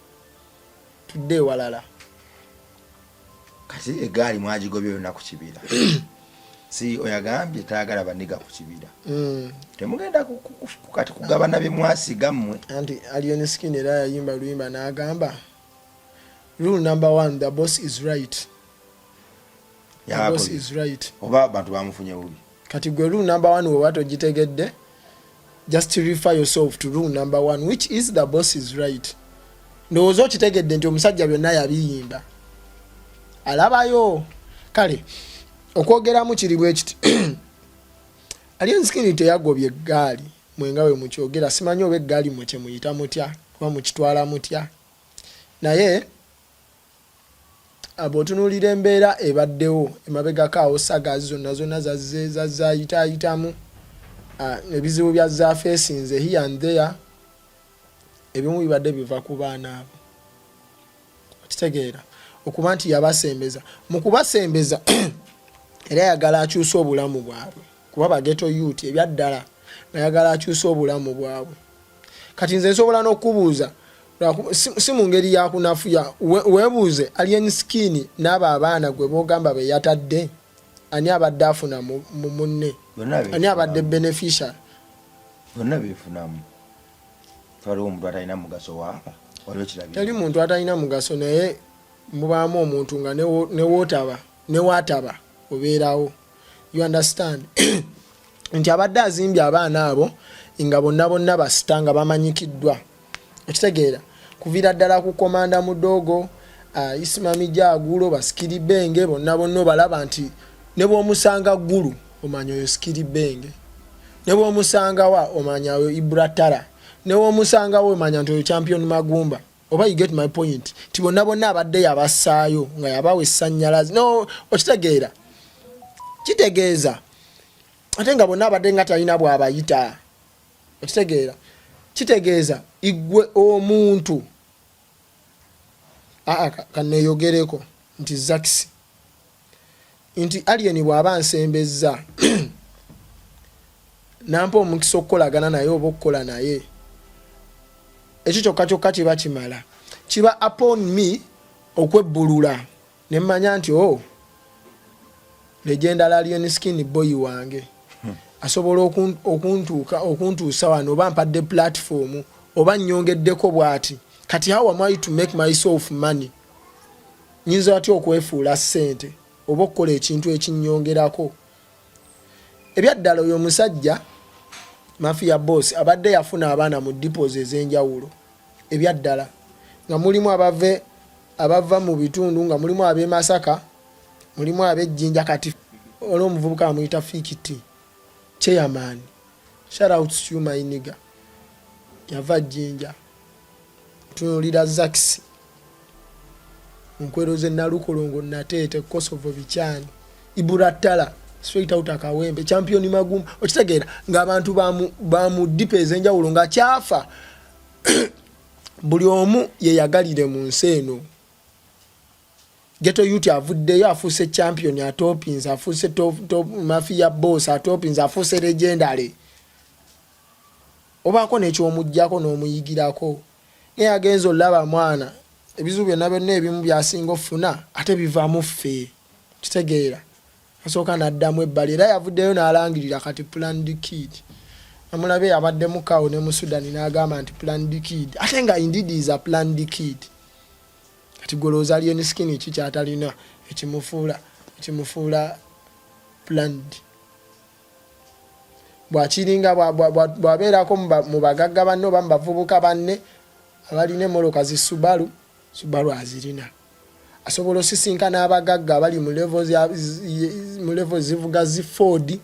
tudde ewalala. Kati egaali mwagigobye yonna ku kibira. Si oyagambye tayagala baniga ku kibira. Temugenda kati kugabana bye mwasiga mmwe. Anti Alien Skin era yayimba luyimba n'agamba rule number 1, the boss is right. The boss is right. Oba abantu bamufunye bubi. Kati gwe rule number 1 wewa togitegedde, just refer yourself to rule number 1 which is the boss is right. Ndowooza okitegedde nti omusajja byonna yabiyimba. Alabayo. Kale okwogeramu kiri bwe kiti. Alien Skin teyagobye eggaali mwenga we mukyogera, simanyi oba eggaali mwe kye muyita mutya oba mukitwala mutya, naye bw'otunuulira embeera ebaddewo emabegako awo sagas zonna zonna zazze zaayitaayitamu, ebizibu bya zaafeesinze here and there, ebimu bibadde biva ku baana abo. Okitegeera okuba nti yabasembeza mu kubasembeza era ayagala akyuse obulamu bwabwe kuba bageto youth ebyaddala ng'ayagala akyuse obulamu bwabwe. Kati nze nsobola n'okukubuuza si mu ngeri ya kunafuya, weebuuze Alien Skin n'abo abaana gwe boogamba be yatadde ani abadde afuna mu munne, ani abadde beneficiary? Bonna beefunamu. Waliwo omuntu atalina mugaso waaba waliwo kirabira. Teri muntu atalina mugaso, naye mubaamu omuntu nga newootaba newaataba obeerawo. You understand? Nti abadde azimbye abaana abo nga bonna bonna basita nga bamanyikiddwa. Okitegeera? Kuviira ddala ku Komanda Mudogo, Isma Mijagulo, Basikiri Benge, bonna bonna obalaba nti ne bw'omusanga Ggulu omanya oyo Sikiri Benge, ne bw'omusanga wa omanya oyo Ibra Tara, ne bw'omusanga wa omanya nti oyo Champion Magumba. Oba you get my point? Nti bonna bonna abadde yabassaayo nga yabawa essannyalaze. No, okitegeera? Kitegeeza ate nga bonna abadde nga talina bw'abayita. Okitegeera? Kitegeeza igwe omuntu aa kaneeyogereko nti Zax nti Alien bw'aba ansembezza nampa omukisa okukolagana naye oba okukola naye, ekyo kyokka kyokka kiba kimala. Kiba upon me okwebbulula ne mmanya nti oh, legend Alien Skin boy wange asobola okuntuusa wano oba mpadde platform Oba nnyongeddeko bw'ati. Kati how am I to make myself money? Nyinza atya okwefuula ssente oba okukola ekintu ekinnyongerako? Ebyaddala oyo omusajja Mafia Boss abadde yafuna abaana mu depots ez'enjawulo ebyaddala nga mulimu abave abava mu bitundu nga mulimu ab'e Masaka, mulimu ab'e Jinja kati olwo omuvubuka amuyita Fikiti chairman shout out to you my nigga yava Jinja tunulira Zaxi nkwero ze Nalukolongo Nateete Kosovo Bikyani Iburattala straight out Akawempe champion Magumba okitegeera ng'abantu bamu dipa ez'enjawulo nga kyafa buli omu yeyagalire mu nsi eno. Ghetto Youth avuddeyo afuuse champion atopinze afuuse top, top mafia boss atopinze afuuse legendary obaako nekyomujjako n'omuyigirako naye agenza olaba mwana ebizibu byonna byonna ebimu byasinga ofuna ate bivamu ffe kitegeera asooka n'addamu ebbali era yavuddeyo n'alangirira kati planned kid namulabe yabaddemu kawo ne mu Sudan n'agamba nti planned kid ate nga indeed is a planned kid. Kati gwe olowooza Alien Skin ki kyatalina ekimufuula ekimufuula planned? Bwakiringa bwabeerako mu bagagga banne oba mu bavubuka banne abalina emmoloka zi Subaru, Subaru azirina. Asobola osisinkana abagagga abali mu level mu level zivuga zi Ford,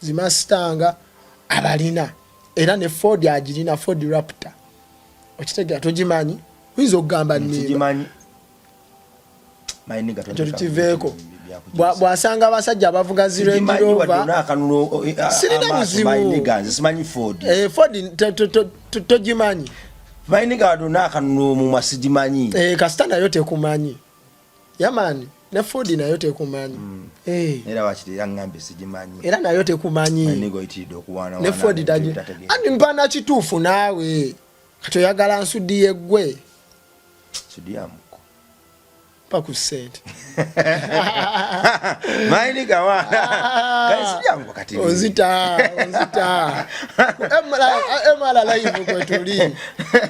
zi Mustang abalina. Era ne Ford agirina, Ford Raptor. Okitegeera togimanyi? Oyinza okugamba nnimba. Ekyo tukiveeko. Bw'asanga abasajja abavuga zi Range Rover, sirina buzibu. Simanyi Ford. Eh, Ford togimanyi. Mayiniga wadde onaakanula omumwa sigimanyi. Eh, kasita nayo tekumanyi. Yamani ne Ford nayo tekumanyi. Eh. Era wakiri yaŋŋambye sigimanyi. Era nayo tekumanyi. Mayiniga oyitiridde okuwaana Ne Ford tagi. Andi mpana kituufu naawe. Kati oyagala nsudi yeggwe. Nsudi ya muko. Mpa ku ssente. Mayiniga wa. Kati si byangu kati. Onzita, onzita. MR live kwe tuli.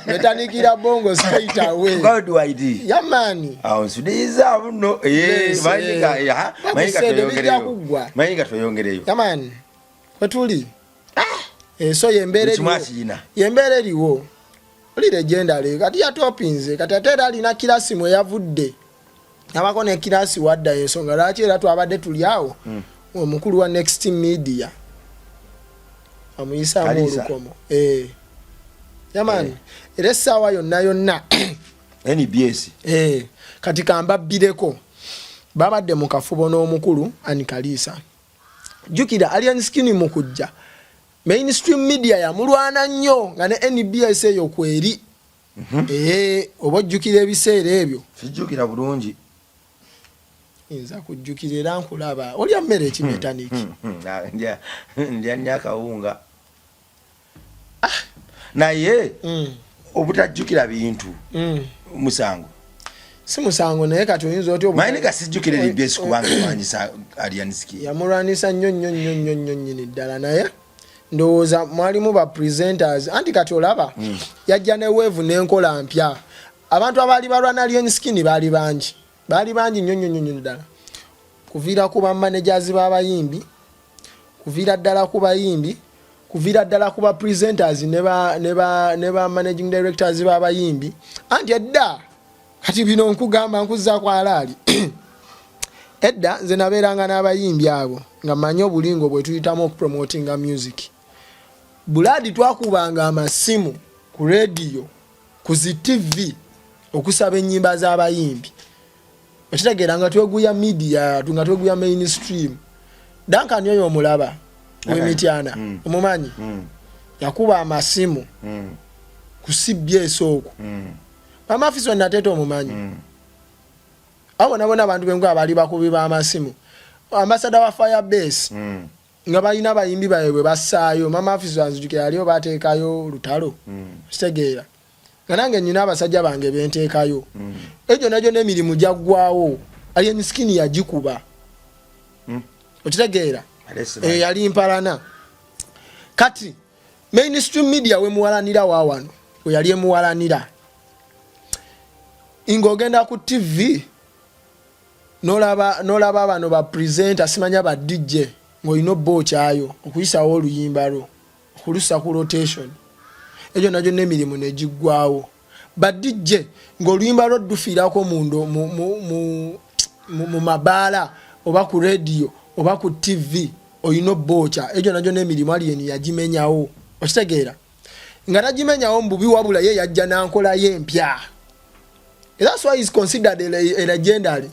Netandikira bongo straight away. Worldwide. Yamani. Awo nsudiyiza buno. Eh, Mayiniga, eh, ha. Mayiniga tweyongereyo. Mayiniga tweyongereyo. Yamani. Kwe tuli. Enso yembeera eriwo. Yembeera eriwo. Oli legendary kati yatopinze kati ate era alina kirasi mwe yavudde abako ne kirasi wadda ensonga lwaki era twabadde tuli awo omukulu wa Next Media amuyisaamu olukomo eh. Yamani eh. Era essaawa yonna yonna NBS eh. Kati kambabbireko babadde mu kafubo n'omukulu Ann Kaliisa. Jjukira Alien Skin mu kujja mainstream media yamulwana nnyo nga ne NBS eyo kweri. Eh, oba ojjukira ebiseera ebyo? Sijjukira bulungi. Nza kujjukira era nkulaba. Olya mmere ki Metaniki? Ndya nnyo akawunga. Ah, naye obutajjukira bintu musango. Si musango naye kati oyinza otya obu- Mayiniga sijjukira NBS kubanga erwanyisa Alien Skin. Yamulwanisa nnyo nnyo nnyo nnyo nnyo nnyini ddala naye ndowooza mwalimu ba presenters anti kati olaba yajja ne wave n'enkola mpya. Abantu abaali balwana Alien Skin baali bangi. Baali bangi nnyo nnyo nnyo nnyo ddala. Kuviira ku ba managers b'abayimbi, kuviira ddala ku bayimbi, kuviira ddala ku ba presenters ne ba managing directors b'abayimbi. Anti edda kati bino nkugamba nkuzza ku alaali. Edda nze nabeeranga n'abayimbi abo nga mmanyi obulingo bwe tuyitamu okupromotinga music. Bulaadi twakubanga amasimu ku radio, ku zi TV okusaba ennyimba z'abayimbi. Okitegeera nga tweguya media, nga tweguya mainstream. Duncan oyo omulaba w'Emityana, omumanyi? Yakuba amasimu ku CBS okwo. Mama Fiso Nateete omumanyi? Abo bona bona abantu bengu abaali bakubi b'amasimu. Ambassador wa Firebase nga balina abayimbi baabwe bwe bassaayo. Mama Fiso anzijukira yali oba ateekayo lutalo. Okitegeera? Nga nange nnina abasajja bange benteekayo. Egyo nagyo n'emirimu gyaggwawo. Alien Skin yagikuba. Okitegeera? Eyo yali mpalana. Kati mainstream media we muwalanira wa wano. weyali emuwalanira ng'ogenda ku TV nolaba bano ba presenter, simanya ba DJ, ng'olina obba okyayo okuyisawo oluyimba lwo, okulusa ku rotation. Egyo nagyo n'emirimu negiggwawo. Ba DJ ng'oluyimba lwo dufiirako mundo mu mabaala oba ku radio oba ku TV, olina obbookya. Egyo nagyo n'emirimu Alien yagimenyawo. Okitegeera nga tagimenyawo mu bubi, wabula ye yajja nankolayo empya. That's why is considered a legendary.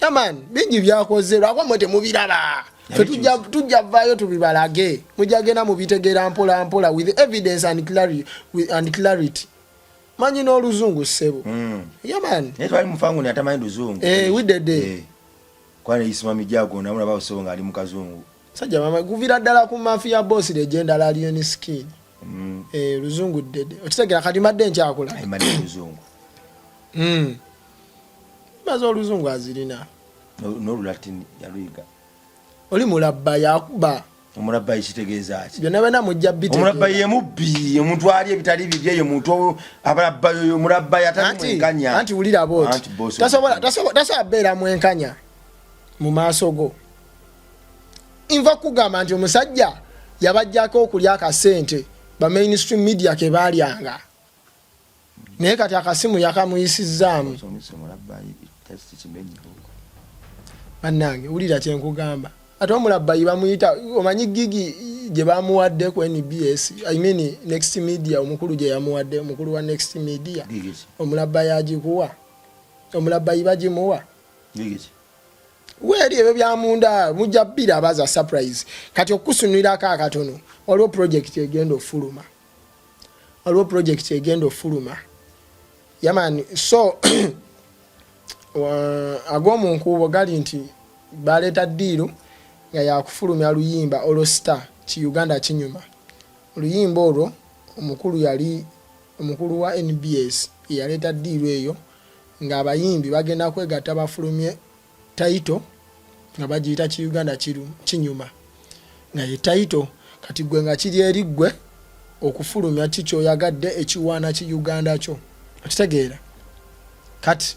Yeah man, bingi byakoze, lwakuba mwe temubiraba. Fe tujja vaayo tubibalage, mujja genda mubitegeera mpola mpola with evidence and clarity, and clarity. Manyi n'oluzungu, ssebo. Yeah man. Naye twali mufangu atamanyi luzungu. Eh, widede. Eh. Kwana isima mijago namulaba busobo ng'ali mu kazungu. Sajja mama kuvira ddala ku Mafia Boss, legend Alien Skin. Eh, luzungu ddede. Okitegeera kati mbadde nkyakola. Ayimanyi luzungu. Maze oluzungu azirina. N'olulatini yaluyiga. Oli mulabba yakuba. Omulabbayi kitegeeza ki? Byonna byonna mujja bitegeera. Omulabbayi ye mubbi, omuntu ali ebitali bibye, ye muntu abalabbayi, oyo omulabbayi atali mwenkanya. Anti wulira bwoti, tasobola beera mwenkanya mu maaso go. Nva kugamba nti omusajja yabajjako okulya akasente ba mainstream media ke baalyanga, naye kati akasimu yakamuyisizaamu. Bannange, wulira kyenkugamba. Ate omulabbayi bamuyita, omanyi gig gye bamuwadde ku NBS, I mean Next Media, omukulu gye yamuwadde, omukulu wa Next Media, omulabbayi agikuwa, omulabbayi bagimuwa weeri. Ebyo byamunda mujja bbiri abaza surprise. Kati okusunirako akatono, waliwo project egenda ofuluma, waliwo project egenda ofuluma. Yeah man, so ag'omunkuubo gali nti baleeta deal nga yakufulumya luyimba olwo star ki Uganda kinyuma. Oluyimba olwo omukulu yali omukulu wa NBS yaleeta deal eyo ng'abayimbi bagenda kwegatta bafulumye title nga bagiyita ki Uganda kinyuma, nga ye title. Kati gwe nga kiri eri ggwe okufulumya ki kyoyagadde ekiwaana ki Uganda kyo. Okitegeera kati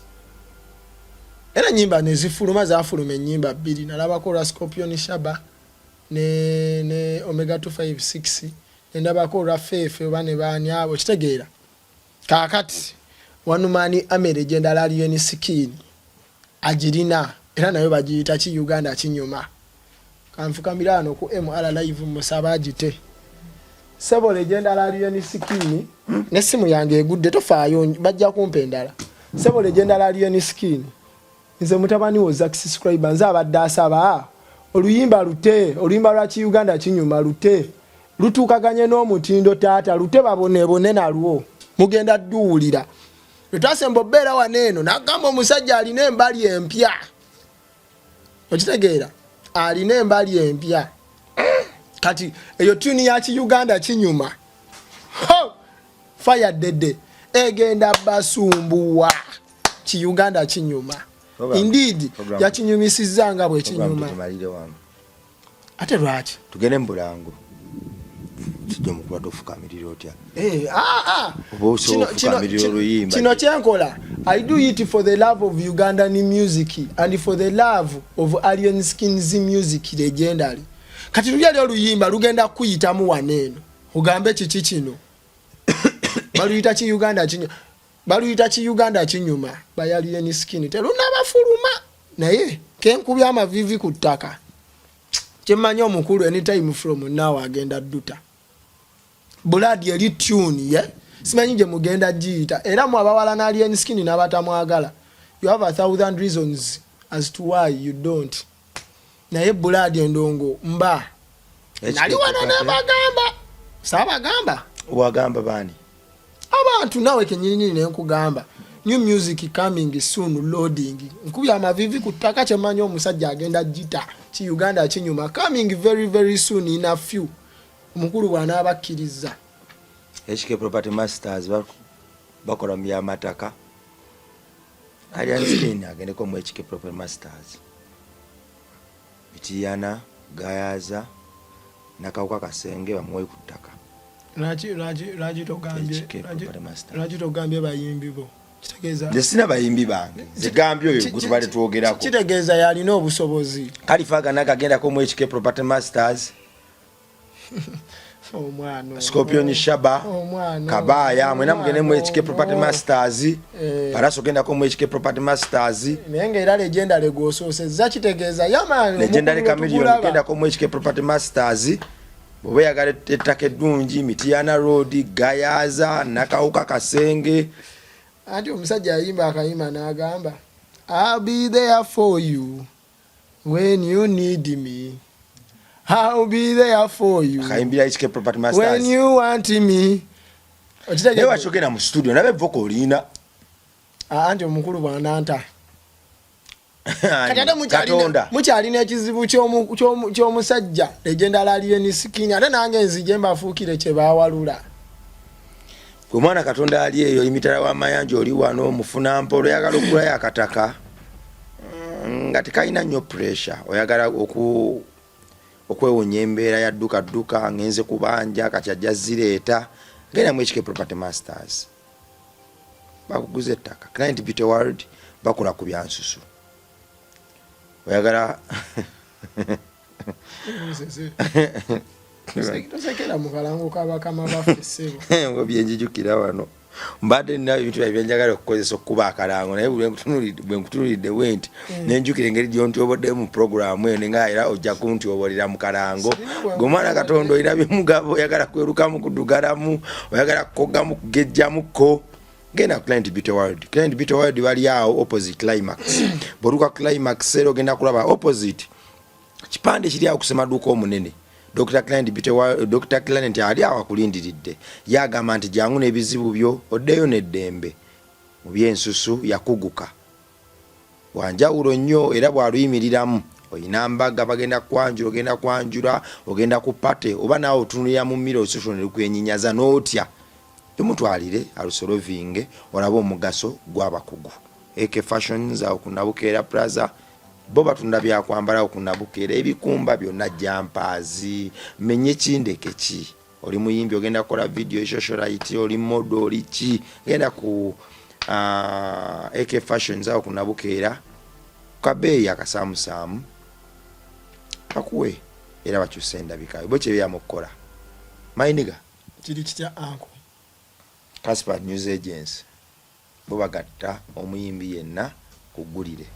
era enyimba nezifuluma, zafuluma enyimba bbiri. Nalabako olwa Scorpion Shaba ne Omega 256, nendabako olwa Feefe oba ne baani abo. Kitegeera kaakati one man army legendary Alien Skin agirina, era nayo bagiyita ki Uganda kinyuma. Kanfukamira wano ku MR Live musaba agite. Sebo legendary Alien Skin, nesimu yange egudde, tofaayo, bajja kumpa endala. Sebo legendary Alien Skin, nze mutabani wo Zack Subscriber, nze abadde asaba oluyimba lute, oluyimba lwa ki Uganda kinyuma lute lutuukaganye n'omutindo. Taata lute babonebone nalwo, mugenda dduwulira. Lwetwasemba obeera wano eno nagamba omusajja alina embali empya. Okitegeera alina embali empya. Kati eyo tune ya ki Uganda kinyuma. Ho! Fire dede egenda basumbuwa. Ki Uganda kinyuma. Indeed yakinyumisiza nga bwe kinyuma. Ate lwaki? Tugende mu bulango. Kijja omukulu ofukamirira otya? Eh, ah, ah. Oba osobola okufukamirira oluyimba. Kino kyenkola, I do it for the love of Ugandan music and for the love of Alien Skins music legendary. Kati luli ali oluyimba lugenda kuyitamu wano eno ogambe kiki kino. Baluyita ki Uganda kinyuma, baluyita ki Uganda kinyuma by Alien Skin. Telunabafuluma, naye kenkubya amavivi ku ttaka. Kyemmanyi omukulu anytime from now agenda dduta blood eri tune ye simanyi gye mugenda giyita. Era mu abawala na Alien Skin n'abatamwagala, you have a thousand reasons as to why you don't, naye blood endongo mba nali wano nebagamba, saabagamba. Wagamba baani? Abantu nawe kenyininyini nenkugamba new music coming soon, loading. Nkubye amavivi ku ttaka. Kyemanyi omusajja agenda gita ki Uganda kinyuma coming very very soon, in a few, omukulu bw'anaaba akkiriza. HK Property Masters bakola mu byamataka. Alien Skin agendeko mu HK Property Masters, Mitiyana, Gayaza, Nakawuka, Kasenge, bamuwe ku ttaka. Lwaki togambye bayimbi bo? Kitegeeza nze sina bayimbi bange, zigambye oyo gwe tubadde twogerako. Kitegeeza yalina obusobozi. Kalifa gana kagendako mu HK Property Masters. Omwana Scorpion Shaba Kabaya mwena mugende mu HK Property Masters. Paraso gendako mu HK Property Masters. Naye nga era legendary gwosoosezza, kitegeeza yamaani. Legendary Chameleon gendako mu HK Property Masters. Bw'oba oyagala ettaka eddungi, Mityana Road, Gayaza, Nakawuka, Kasenge. Anti omusajja yayimba akayimba n'agamba, "I'll be there for you when you need me. I'll be there for you Akayimbira HK Property Masters. when you want me." Naye waki ogenda mu studio nabe vocal olina? Ah, anti omukulu bwananta kati ate Katonda. Mukyalina ekizibu ky'omusajja legendary Alien Skin, ate nange nzije mbafuukire kye baawalula. Gwe mwana Katonda ali eyo emitala w'amayanja, oli wano mufuna mpola, oyagala okugulayo akataka nga tekalina nnyo pressure, oyagala okwewonya embeera ya dduka dduka, ngenze kubanja kati ajja zireeta, genda mu HK Property Masters bakuguza ettaka. Client Beauty World bakola ku byansusu, oyagala Tosekera mu kalango k'abakama baffe, ssebo. Ngo byenjijukira wano, mbadde nina ebintu byange byenjagala okukozesa okukuba akalango, naye bwe nkutunulidde bwe nti nenjukira engeri gyontyobodde mu puroguramu eyo, nenga era ojja kuntyobolera mu kalango. Gwe omwana Katonda olina byemugabo, oyagala kwerukamu, kudugalamu, oyagala kukogamu, kugejjamukko, genda Client Beauty World. Client Beauty World bali awo opposite Climax. Bw'otuuka Climax era ogenda kulaba opposite kipande kiri awo kusemaduuka omunene, Dr. Client Beauty World. Dr. Client ali awo akulindiridde. Ye agamba nti jangu n'ebizibu byo oddeyo n'eddembe. Mu byensusu yakuguka, wanjawulo nnyo, era bw'aluyimiriramu, oyina mbaga, bagenda kwanjula, ogenda kwanjula, ogenda ku party, oba naawe otunulira mu mirror olususu ne lukwenyinyaza n'otya, tumutwalire alusolovinge olabe omugaso gw'abakugu. AK Fashions awo ku Nabukeera Plaza, bo batunda byakwambala awo ku Nabukeera, ebikumba byonna, jumpers, menye kindeke ki, oli muyimbi ogenda kukola video, socialite, oli model, oli ki, genda ku AK Fashions awo ku Nabukeera, kabeeyi akasaamusaamu bakuwe era bakyuse endabikayo bo kyebeyamu okukola mayiniga. Kiri kitya, anko? Casper News Agency bo bagatta omuyimbi yenna ku ggulire.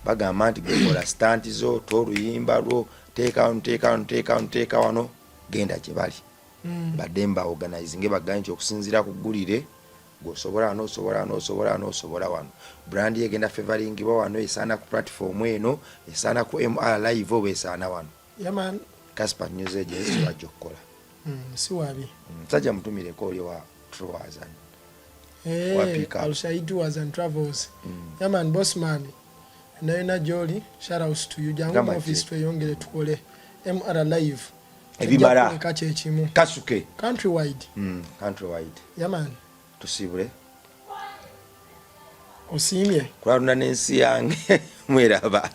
Bagamba nti gwekola stunt zo, toluyimba lwo, teeka wano, teeka wano, teeka wano, teeka wano, genda gye bali. Badde mba organizing, bagambe nti okusinziira ku ggulire gweosobola wano, osobola wano, osobola wano, osobola wano, brand ye egenda favoringibwa wano, esaana ku platform eno, esaana ku MR Live oba esaana wano. Yeah, man. Casper News Agency kyebajja okukola. Si wabi. Musajja mutumireko oli wa tours and Hey, wa pick up. Alshai Tours and Travels. Yeah man, boss man. Nayona Jolly, shout out to you. Jangu Gamba mu office ki? Tweyongere tukole. MR Live. Ebimala. Tujja kuleka kyekimu. Kasuke. Countrywide. Countrywide. Yeah man. Tusiibule. Osiimye. Kulalunda n'ensi yange mweraba.